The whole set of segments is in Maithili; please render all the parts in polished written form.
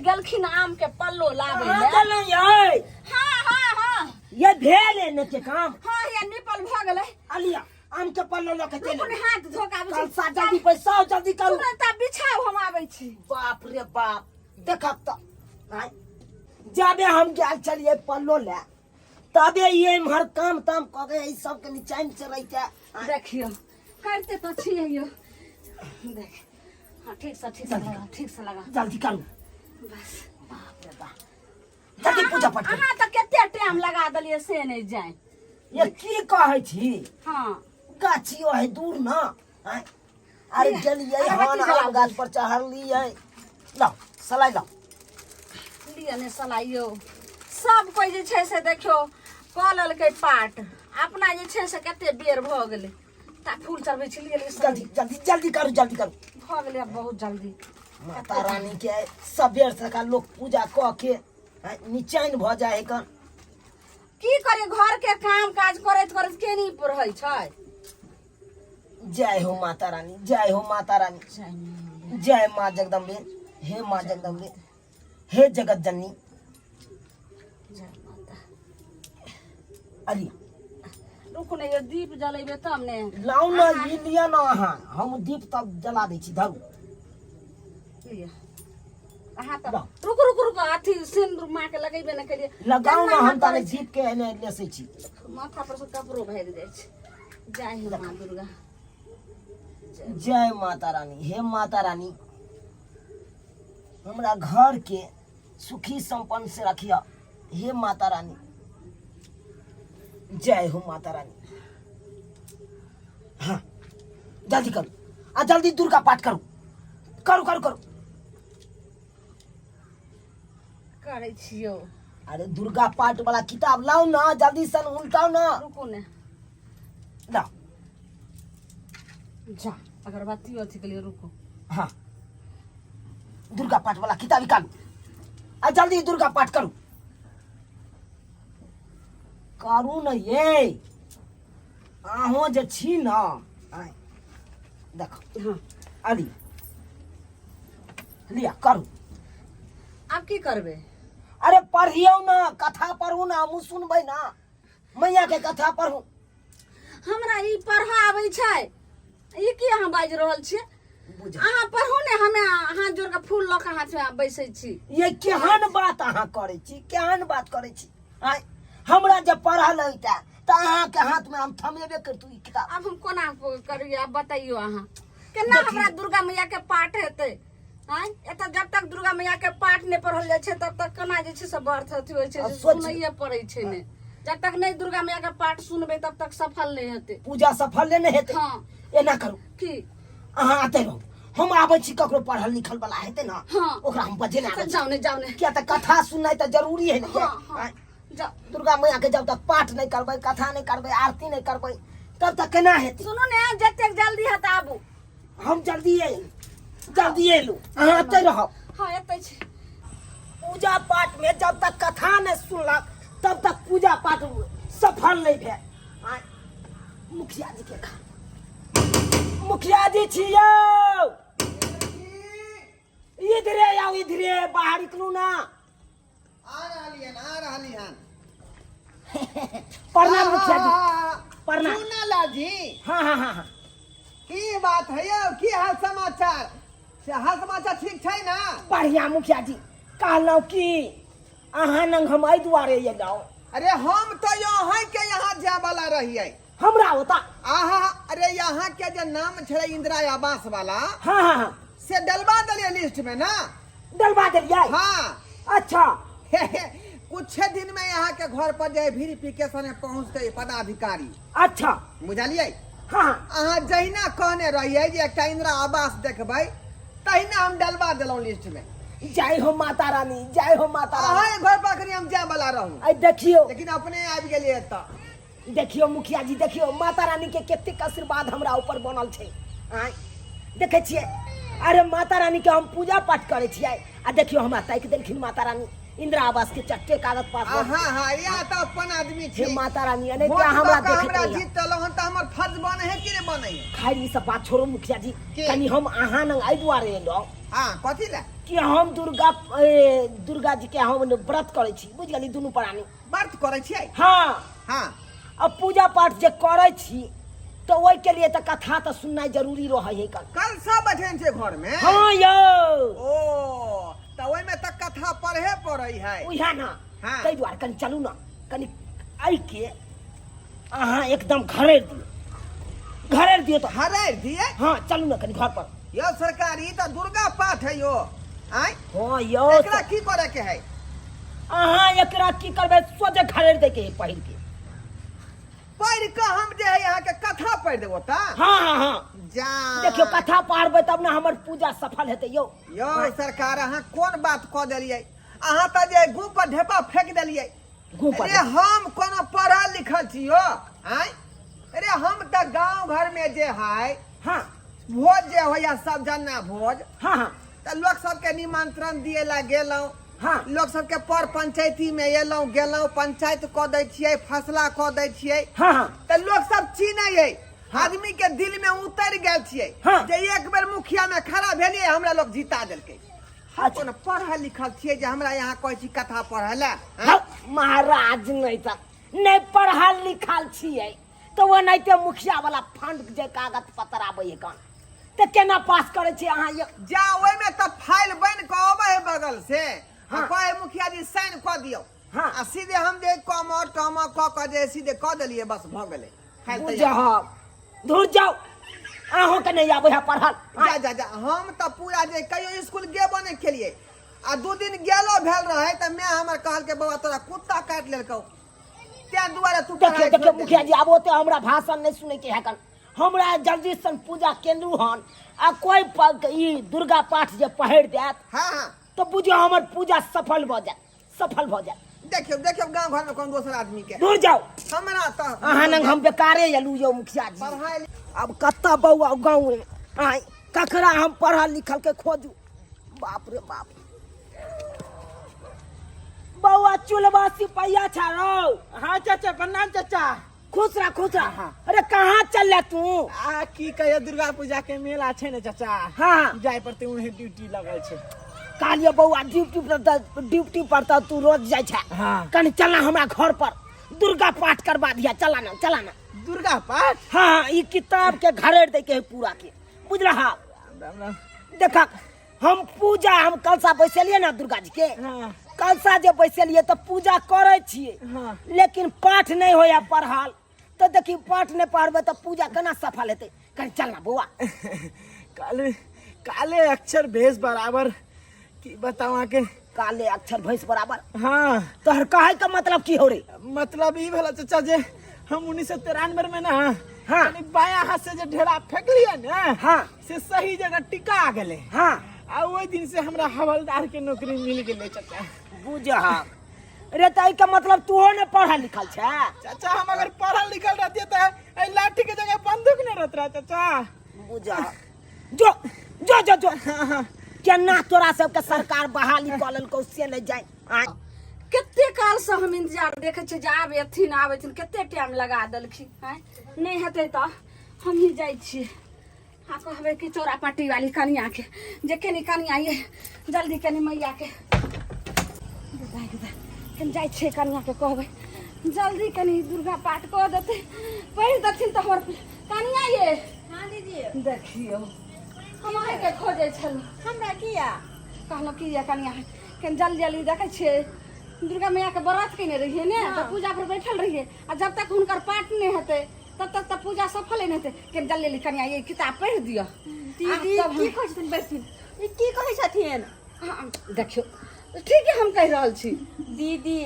गेलखिन आम के पल्लो लाबै कहाँ ले। गेलहुँ यै? हाँ हाँ हाँ। ये भेल है ने के काम? हाँ, ये निपल भऽ गेलै। अलिया आम के पल्लो लऽ के चलि। रुकू ने, हाथ धो के आबै छी। कलसा जल्दी पैसा जल्दी करू। तुरंत आब बिछाउ, हम आबै छी। बाप रे बाप, देखब तऽ आँय, जाबे हम गेल छलियै पल्लो लए तबे ई एम्हर काम ताम कऽ के ई सबके निचैन से रहिते। आँय, देखियौ करिते तऽ छियै यौ। देख, हाँ, ठीक से, ठीक से लगा, ठीक से लगा। जल्दी करू। बस। बाप रे बाप, जल्दी पूजा पाठ करू। अहाँ तऽ कते टाइम लगा देलियै से नहि जाय। ये की कहै छी? हाँ। गाछियो है दूर ना। आँय, अरे गेलियै अगरबत्ती हन, जलाउ। आम गाछ पर चढ़लियै। लाउ सलाइ लाउ। लिअ ने सलाइयो। सब कोइ जे छै से देखियौ कऽ लेलकै पाट, अपना जे छै से कते बेर भऽ गेलै। ता फूल चढ़बै छी, लिअ लिअ। जल्दी जल्दी जल्दी करू, जल्दी करू। भऽ गेलै आब बहुत जल्दी। माता रानी के सबेर सकाल लोक पूजा कऽ के आँय, निचैन भऽ जाइ है कन। की करी, घर के काम काज करैत करैत के नहीं रहै छै। जय हो माता रानी, जय हो माता रानी, जय माँ जगदम्बे, हे माँ जगदम्बे, हे जगत जननी। जय माता। अरे रुकू ने यौ, दीप जलेबै तब ने। लाउ ने, ई लिअ ने अहाँ, हम दीप तब जला दै छी। धरू। लिअ अहाँ तऽ। लाउ। रुकू रुकू रुकू, अथी सिन्दूर माँ के लगेबे ने केलियै। लगाउ ने, केना हम ताले करै छी? दीप के एने लेसै छी। माथा पर से कपड़ो भागि जाइ छै। जय हे माँ दुर्गा। जय माता रानी। हे माता रानी, हमरा घर के सुखी संपन्न से रखिया हे माता रानी। जय हो माता रानी। हाँ जल्दी करू आ जल्दी दुर्गा पाठ करू, करू करू करू। करै छियौ। अरे दुर्गा पाठ वाला किताब लाउ ना, जल्दी सन उल्टाउ ना। रुकू ने। लाउ। जा अगरबत्ती अथी के लिए, रुकू। हाँ, दुर्गा पाठ वाला किताब निकालू आ जल्दी दुर्गा पाठ करू, करू न ये। अहों जे छी न, आँय, देखो। हाँ। अली लिया, करू। आब की करबै? अरे पढ़ियौ न, कथा पढ़ू न, हमहूँ सुनबै न। मैया के कथा पढ़ू। हमरा ई पढ़ऽ आबै छै? ई की अहाँ बाजि रहल छियै? बुझ अहाँ पढ़ू ने, हमे हाथ जोड़ के फूल लऽ के हाथ में बैसै छी। ये केहन बात अहाँ करै छी, केहन बात करै छी? आँय, हमरा जे पढ़ल होइता तऽ अहाँके हाथ में हम थमेबे करतू ई किताब। आब हम कोना करियै? आब बतैयौ अहाँ केना देखियौ। हमरा दुर्गा मैया के पाठ हेतै? आँय, एतऽ जब तक दुर्गा मैया के पाठ नहि पढ़ल जाइ छै तब तक केना जे छै से व्रत अथी होइ छै? आब जे सोच- सुनैये पड़ै छै ने। जब तक नहि दुर्गा मैया के पाठ सुनबै तब तक सफल नहि हेतै। पूजा सफल नहि हेतै। हाँ। एना करू। की? अहाँ आते रहू, हम आबै छी। ककरो पढ़ल लिखल वाला हेतै ने, हाँ। ओकरा हम बजेने आबै तऽ छी। जाउ ने, जाउ ने। किया तऽ कथा सुननाइ तऽ जरूरी है ने। हाँ, हाँ। आँय, जाउ। दुर्गा मैया के जब तक पाठ नहि करबै, कथा नहि करबै, आरती नहि करबै, तब तक केना हेतै? सुनू ने, जतेक जल्दी हेतै आबू। हम जल्दी एलू, जल्दी एलू, अहाँ एतै रहब। हाँ, एतै छी। पूजा पाठ में जब तक कथा नहीं सुनलक तब तक पूजा पाठ सफल नहीं भेल। आँय, मुखिया जी के खा, मुखिया जी छियौ, इधरे आउ, इधरे बाहर निकलू ना। आ रहली हन, आ रहली हन। प्रणाम मुखिया जी, प्रणाम। चुनालाल जी। हाँ हाँ हाँ हाँ। की बात है यौ, की हाल समाचार? से हाल समाचार ठीक छै ना? बढ़िया मुखिया जी। कहलहुँ कि अहाँ नंग हम एहि दुआरे एलहुँ। अरे हम तो यहाँ के यहाँ जाय वाला रहियै। हमरा ओता? आहा, अरे यहाँ के जे नाम छलै इंदिरा आवास वाला, हाँ हाँ हाँ, से डलवा देलियै लिस्ट में ना। डलवा देलियै? हाँ। अच्छा। कुछ दिन में यहाँ के घर पर जे वेरिफिकेशन में पहुंचते पदाधिकारी। अच्छा। बुझलियै? हाँ। अहाँ जहिना कहने रहियै जे एकटा इंदिरा आवास देखबै, तहिना हम डलवा देलहुँ लिस्ट में। जय हो माता रानी, जय हो माता रानी। अहाँ घर पर अखनी हम जाय वाला रहूँ। आई देखियौ। लेकिन अपने आबि गेलियै एतऽ। देखियौ मुखिया जी, देखियौ माता रानी के कतेक आशीर्वाद हमरा ऊपर बनल छै। आँय देखै छियै, अरे माता रानी के हम पूजा पाठ करै छियै आ देखियौ हमरा ताकि देलखिन माता रानी। इंदिरा आवास के चट्टे कागज पास आ, हाँ हाँ या तऽ अपन आदमी हे छी माता रानी नहीं वोट ते हमरा दऽ कऽ देखैत हमरा रहिया। जीत देलहुँ हन तऽ हमर फर्ज बनै है कि नहि बनै है खैर ई सब बात छोड़ो मुखिया जी की? कनी हम अहाँ नंग एहि दुआरे एलहुँ हाँ कथी लए कि हम दुर्गा दुर्गा जी के हम व्रत करै छी बुझि गेली दुनू प्राणी व्रत करै छियै हाँ हाँ आ पूजा पाठ जे करै छी तऽ ओहिके लिए तऽ कथा तऽ सुननाइ जरूरी रहै है कन कलशा बैठेने छै घर में हाँ यौ ओ तऽ ओहिमे तऽ कथा पढ़े पड़ै है उएह ना हाँ। ताहि दुआरे कनि चलू ना कनि एहिके अहाँ एकदम घरेर दियौ घरेर दियौ तऽ हरारि दिए हाँ चलू ना कनि घर पर यौ सरकार ई तऽ दुर्गा पाठ है यौ आँय हाँ यौ एकरा की करे के है अहाँ एकरा की करबै सोझे घरेर दैके है पहिल के पढ़ि कऽ हम जे है अहाँके कथा पढ़ि देबो तऽ हाँ हाँ हाँ जा देखियौ कथा पढ़बै तब ने हमर पूजा सफल हेतै यौ यौ सरकार अहाँ कोन बात कऽ देलियै अहाँ तऽ जे गुह पर ढेपा फेंक देलियै गुह पर अरे हम कोनो पढ़ल लिखल छी यौ आँय अरे हम तऽ गाँव घर में जे है हाँ भोज जे होइया सब जना भोज हाँ हाँ तऽ लोक सबके निमंत्रण दिए ला गेलहुँ हाँ लोक सबके पर पंचायती में एलहुँ गेलहुँ पंचायत कऽ दै छियै फैसला कऽ दै छियै हाँ हाँ तऽ लोक सब चिन्है है आदमी के दिल में उतर गेल छियै हाँ। जे एक बेर मुखिया में खड़ा भेलियै हमरा लोग जीता देलकै हम अच्छा। कोनो पढ़ल लिखल छियै जे हमरा यहाँ कहै छी कथा पढ़ै लए हौ, महाराज नहि तऽ नहि पढ़ल लिखल छियै तऽ ओनाहिते मुखिया वाला फंड जे कागज पत्र आबै है कन तऽ केना पास करै छियै अहाँ ये जा ओहिमे तऽ फाइल बनि कऽ अबै है बगल से आ हाँ। कहै मुखिया जी साइन कऽ दियौ हाँ। आ सीधे हम जे कम टम कऽ कऽ जे सीधे कऽ देलियै बस भऽ गेलै फाइल तैयार। बुझब धुर जाउ अहूँके नहि आबै है पढ़ल जा जा जा हम तऽ पूरा जे कहियो स्कूल गेबो नहि केलियै आ 2 दिन गेलो भेल रहै तऽ माय हमर कहलकै बौआ तोरा कुत्ता काटि लेलकौ ताहि दुआरे तू देखियौ पढ़ाइ देखियौ छोड़ि मुखिया देलही। जी आब ओते हमरा भाषण नहि सुनैके है कन हमरा जल्दी सन पूजा केलहुँ हन आ कोइ ई दुर्गा पाठ जे पढ़ि देत हाँ हाँ तऽ बुझियौ हमर पूजा सफल भऽ जायत सफल भऽ जायत देखियौ देखियौ गाँव घरमे कोनो दोसर आदमी के दूर जाउ हमरा तऽ अहाँ लग हम बेकारे एलहुँ यौ मुखिया जी पढ़ाइ अब कतऽ बौआ गाँव आय ककरा हम पढ़ल लिखल के खोजू बाप रे बाप बौआ चुलबा सिपैया छा रौ हाँ चाचा प्रणाम चाचा खुश रह खुश रह अरे कहाँ चल रहा तू आ की कहियो दुर्गा पूजा के मेला छै ने चाचा हाँ जाय पड़ते उन्हें ड्यूटी लगल छै कहलियो बौआ ड्यूटी पर तऽ ड्यूटी पर तऽ तू रोज जाइ छै हाँ। कनि चलना हमरा घर पर दुर्गा पाठ करवा दिया चला ना चला ना दुर्गा पाठ हाँ हाँ ई किताब के घरेड़ दे के है पूरा के बुझला राम राम। देखा हम पूजा हम कलशा बैसेलियै ने दुर्गा जी के हाँ। कलशा जे बैसेलियै तऽ पूजा करै छियै हाँ। लेकिन पाठ नहि होइया पढ़ल तऽ देखी पाठ नहि पढ़बै तऽ पूजा केना सफल हेतै कनि चल ना बौआ काले काले अक्षर भेष बराबर की बताऊं आके काले अक्षर भैंस बराबर हाँ तोहर कहै के मतलब की हो रे मतलब ई भेला चाचा जे हम 1993 में ना हाँ। कनी बायां हाथ से जे ढेरा फेंकलियै ने हाँ। से सही जगह टिका गेलै हाँ आ ओहि दिन से हमरा हवलदार के नौकरी मिल गेलै चाचा बुझह रे तऽ एहिके मतलब तूहो ने पढ़ल लिखल छै चाचा हम अगर पढ़ल लिखल रहतियै तऽ एहि लाठी के जगह बंदूक ने रहत रहा चाचा बुझह जो जो जो जो केना तोरा सबके सरकार बहाली कऽ लेलकौ से नहि जाय आँय। कते कालसँ हम इंतजार देखै छियै जे आब एथिन आब एथिन कते टाइम लगा देलखिन आँय नहि हेतै तऽ हमही जाइ छियै आ कहबै कि चौरा पाटी वाली कनियाके जे कनि कनिया ये जल्दी कनि मैयाके कनि जाइ छियै कनियाके कहबै जल्दी कनि दुर्गा पाठ कऽ देतै पढ़ि देथिन तऽ हमर कनिया ये हाँ दीदी देखियौ हम अहाँके खोजै छलहुँ हमरा किया कहलहुँ की ये कनिया कनि जल्दी जल्दी देखै छियै दुर्गा मैयाके व्रत केने रहियै ने तऽ पूजा पर बैठल रहियै आ जब तक हुनकर पाठ नहि हेतै तब तक तऽ पूजा सफले नहि हेतै कनि जल्दी जल्दी कनिया ये किताब पढ़ि दिअ दीदी आ तब की कहै छथिन बैसथिन ई की कहै छथिन हाँ, देखियौ ठीक है हम कहि रहल छी दीदी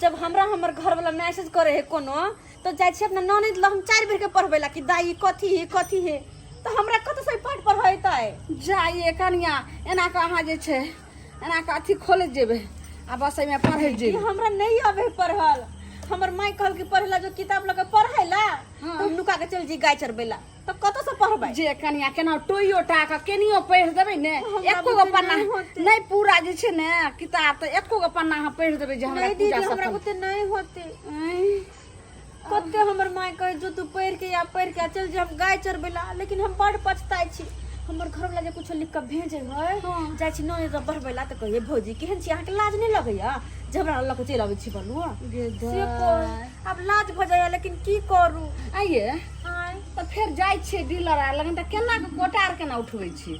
जब हमरा हमर घरवाला मैसेज करे है कोनो तो जाइ छी अपना ननद लग हम 4 बेर के पढ़बै ला कि दाई ई कथी है कथी है तो हमरा कतऽ से पाठ पढ़ेतै जाइए कनिया एना कऽ अहाँ जे छै एना कऽ अथी खोलैत जेबै आ बस एहिमे पढ़ैत ई जेबै हमरा नहीं आबे पढ़ल हमर माई कहल कि पढ़े ला जो किताब लऽ के पढ़े ला हाँ। तो हम नुका के चल जी गाय चरबै ला तऽ कतऽ से पढ़बै जे कनिया केना टोइयो टा के केनियो पढ़ि देबै ने हमरा एको गो बुते पन्ना नहि होतै। नहि पूरा जे छै ने किताब तऽ एको गो पन्ना अहाँ पढ़ि देबै जे हमरा नहीं पूजा दीदी हमरा सफल बुते नहीं होते आँय, कते हमर माय कहे जो तू पढ़ के या पढ़ के आ चल जे हम गाय चरबै ला लेकिन हम बड़ पछताइ छी हमर घरवला जे कुछो लिख के भेजे है हाँ। जाइ छी नय पढ़बै ला तऽ कहिए भौजी केहन छी अहाँके लाज नहि लगैया जे हमरा लऽ के चलि अबै छी बलुआ गे से कहू आब लाज भऽ जाइया लेकिन की करू आइये आँय तऽ फेर जाइ छियै डीलर आर लगन तऽ केना के कोटा आर केना उठबै छियै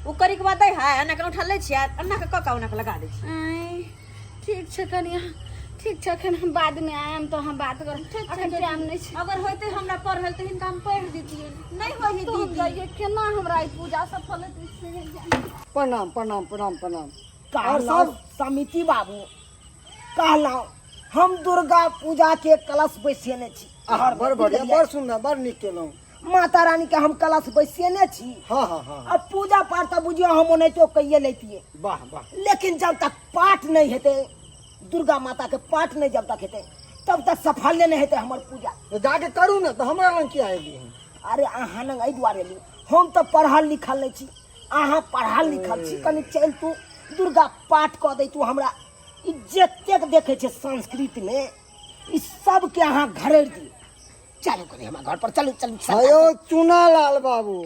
ओ करी के बाद दै है एना के उठा लै छियै एना के कऽ के ओना के लगा दै छियै आँय ठीक छै कनिया ठीक छै अखन हम बादमे आयब तऽ हम बात करब अखन टाइम नहि छै अगर होइते हमरा पढ़ल तऽ हिनका हम पढ़ि दितियै नहि होइ है तऽ हम दीदी जाइए केना हमरा ई पूजा सफल हेतै से नहि जानि। प्रणाम प्रणाम प्रणाम प्रणाम और कहलहुँ सब समिति बाबू कहलहुँ हम दुर्गा पूजा के कलश बैसेने छी आहा, बड़ बढ़िया बड़ सुंदर बड़ नीक केलहुँ माता रानी के हम कलश बैसेने छी हाँ हाँ हाँ अब पूजा पाठ तऽ बुझियौ हम ओनाहितो कैये लैतियै वाह वाह लेकिन जब तक पाठ नहीं हेतै दुर्गा माता के पाठ नहीं जब तक हेतै तब तक सफले नहीं हेतै हमर पूजा तो जाके करू ने तऽ हमरा लग किया एली हन अरे अहाँ लग एहि दुआरे एली हम तऽ पढ़ल लिखल नहि छी अहाँ पढ़ल लिखल छी कनि चलि तू दुर्गा पाठ कऽ दैतू हमरा ई जतेक देखै छै संस्कृतमे ई सबके अहाँ घरेड़ दियौ चलू कनि हमरा घर पर चलू चलू हयो चुना लाल बाबू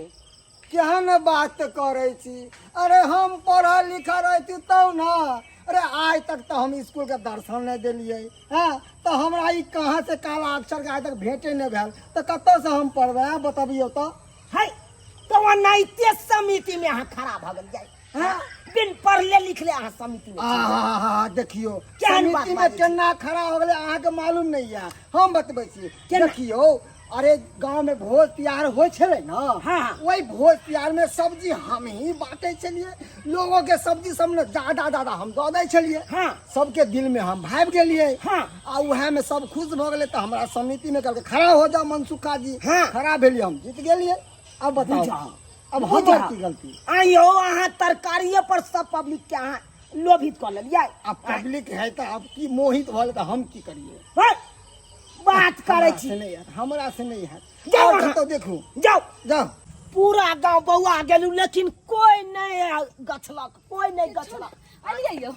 केहन बात करै छी अरे हम पढ़ल लिखल रहती तब ने अरे आइ तक तऽ हम स्कूल के दर्शन नहि देलियै हँ तऽ हमरा ई कहाँ से काला अक्षर के आइ तक भेटे नहि भेल तऽ कतऽसँ हम पढ़बै आँ बतबियौ तऽ है तऽ ओनाहिते समितिमे अहाँ खड़ा भऽ गेलियै हँ बिन पढ़ले लिखले अहाँ समिति में छी। आहा देखियो केहन बात समिति में बाजै छी? केना खड़ा हो गेलै अहाँके मालूम नहीं है हम बतबै छी केना? देखियो अरे गांव में भोज तिहार होइ छलै ने हाँ। वही भोज तिहार में सब्जी हम ही बांटे छलियै लोगों के सब्जी सब ने ज्यादा ज्यादा हम दऽ दै छलियै हाँ। सबके दिल में हम भाबि गेलियै हाँ। आ उएह में सब खुश भऽ गेलै तऽ हमरा समिति में कहलकै खड़ा हो जाओ मनसुखा जी हाँ। खड़ा भेलियै हम जीत गेलियै अब बताओ बुझाउ। अब हमर बुझाउ। की गलती आइयो अहाँ तरकारिये पर सब पब्लिक के अहाँ लोभित कऽ लेलियै अब पब्लिक है तऽ अब की मोहित भऽ गेलै तऽ हम की करियै है? बात करै हमरा छी से नहीं हैत हमरा से नहीं हैत जाउ और अहाँ। कतौ देखू जाउ जाउ पूरा गांव बौआ गेलू लेकिन कोई नहीं गछलक कोई नहीं गछलक अलियै यौ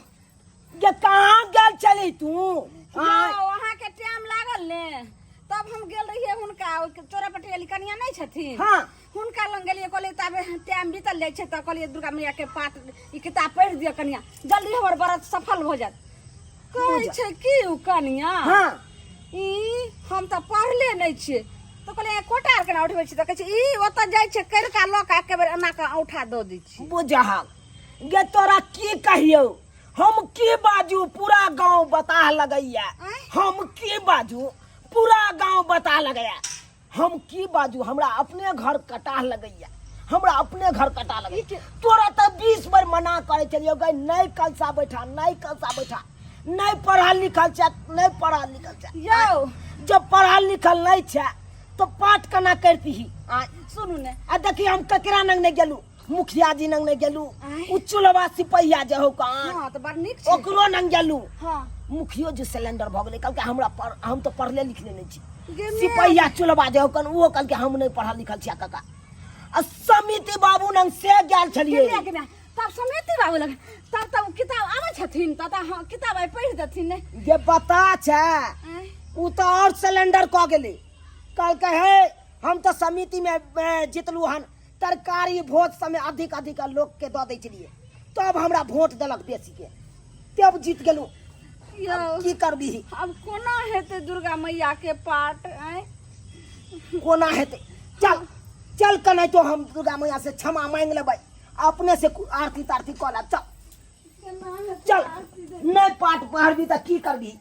गे कहाँ गेल चली तू आँय? यौ अहाँके टाइम लागल ने तब हम गेल रहियै हुनका ओहि चोरापट्टी वाली कनिया नहि छथिन हाँ। हुनका लग गेलियै कहलियै ताबे टाइम बीतल जाइ छै तऽ कहलियै दुर्गा मैया के पाठ ई किताब पढ़ि दिअ कनिया जल्दी हमर व्रत सफल भऽ जायत कहै छै की ओ कनिया हाँ ई हम तऽ पढ़ले नहि छियै तऽ कहलियै कोटा आर केना उठबै छी तऽ कहै छै ई ओतऽ जाइ छै करिका लऽ कऽ एके बेर एना कऽ औंठा दऽ दै छी बुझहक गे तोरा की कहियौ हम की बाजू पूरा गांव बताह लगैया हम की बाजू पूरा गांव बताह लगैया हम की बाजू हमरा अपने घर कटाह लगैया हमरा अपने घर कटा लगैया तोरा तऽ 20 बेर मना करै छलियौ गै नहि कलसा बैठा नहि कलसा बैठा नहि पढ़ल लिखल छै नहि पढ़ल लिखल छै यौ जब पढ़ल लिखल नहि छै तऽ पाठ केना करतीही आँय सुनू ने आ देखी हम ककरा नंग नहि गेलू मुखिया जी नंग नहि गेलू आँय। उ चुलवा सिपहिया जे हो कान हाँ तऽ बड़ नीक छै ओकरो नंग गेलू हाँ मुखियो जी सिलेंडर भऽ गेलै कहलकै हमरा पर हम तऽ पढ़ले लिखले नहि छी गे माय। सिपहिया चुलवा जे हो कन ओहो कहलकै हम नहि पढ़ल लिखल छियै काका आ समिति बाबू नंग से गेल छलियै गे माय, तब समिति बाबू लग तब तब किताब आबै छथिन तब तऽ हाँ किताब आइ पढ़ि देथिन ने जे बता छै आँय। उ तऽ आओर सिलेंडर कऽ गेलै कहलकै हे हम तऽ समितिमे जितलू हन तरकारी भोज समय अधिक अधिक लोकके दऽ दै छलियै तब हमरा वोट देलक बेसीके तब जीत गेलहुँ यौ की करबही आब कोना हेतै दुर्गा मैया के पाठ आँय कोना हेतै चल चल कनाहितो हम दुर्गा मैया से क्षमा मांगि लेबै अपने से आरती तारती कऽ लेब चल केना हेतै चल आरती देबै? नहि पाठ पढ़बी तऽ की करबी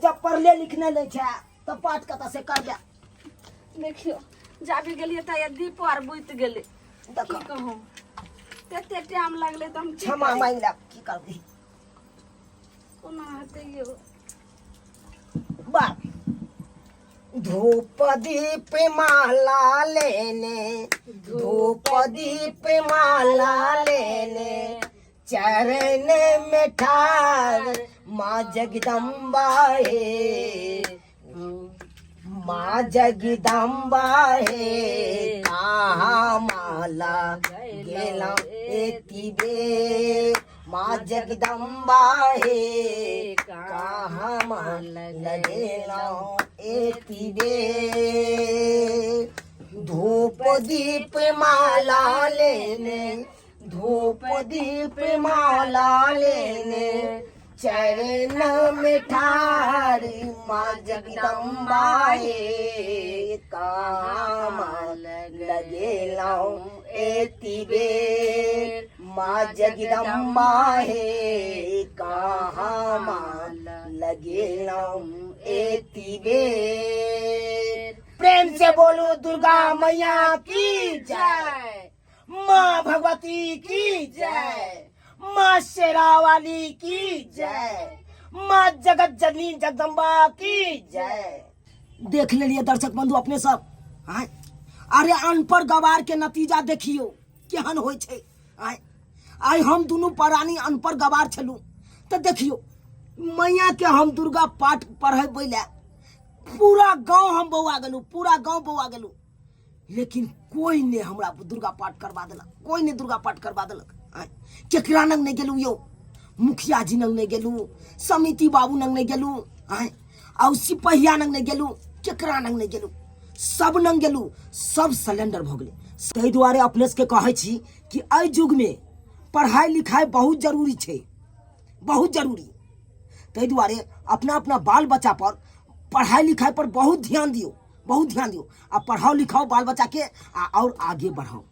जब पढ़ले लिखने नहि छै तऽ पाठ कतऽ से करबै देखियौ जाबे गेलियै तऽ दीपो आर बुझि गेलै देखो की कहू कते टाइम लगलै तऽ हम की क्षमा करी? मांगि लेब की करबी कोना हेतै यौ बाप धूप दीप माला लेने धूप दीप माला लेने चरण में ठार माँ जगदम्बा हे माँ जगदम्बा हे कहाँ माला गेलौं एती बेर माँ जगदम्बा हे कहाँ माला गेलौं एती बेर धूप दीप माला लेने धूप दीप माला लेने चरण में ठारी माँ जगदम्बा हे काम लगेलौं एती बेर माँ जगदम्बा हे कहाँ माँ लगेलौं एती बेर। प्रेम से बोलो दुर्गा मैया की जय, माँ भगवती की जय, माँ शेरावाली की जय, माँ जगत जननी जगदम्बा की जय। देख लेलिए दर्शक बंधु अपने सब। आय अरे अनपढ़ गवार के नतीजा देखियो केहन होइ छै। आय आइ हम दुनू प्राणी अनपढ़ गवार छलू तऽ देखियो मैया के हम दुर्गा पाठ पढ़ेबै लए पूरा गाँव हम बौआ गेलहुँ, पूरा गाँव बौआ गेलहुँ, लेकिन कोई ने हमरा दुर्गा पाठ करवा देलक, कोई ने दुर्गा पाठ करवा देलक। आँय केकरा नंग नहीं गेलहुँ यौ, मुखिया जी नंग नहीं गेलहुँ, समिति बाबू नंग नहीं गेलहुँ, आँय आ सिपहिया नंग नहीं गेलहुँ, केकरा नंग नहीं गेलहुँ, सब नंग गेलहुँ, सब सिलेंडर भऽ गेलै। ताहि दुआरे अपने सबके कहै छी कि एहि युगमे पढ़ाइ लिखाइ बहुत जरूरी छै, बहुत जरूरी। ताहि दुआरे अपना अपना बाल बच्चा पर पढ़ाइ लिखाइ पर बहुत ध्यान दियौ, बहुत ध्यान दियौ आ पढ़ाओ लिखाओ बाल बच्चा के आ और आगे बढ़ाओ।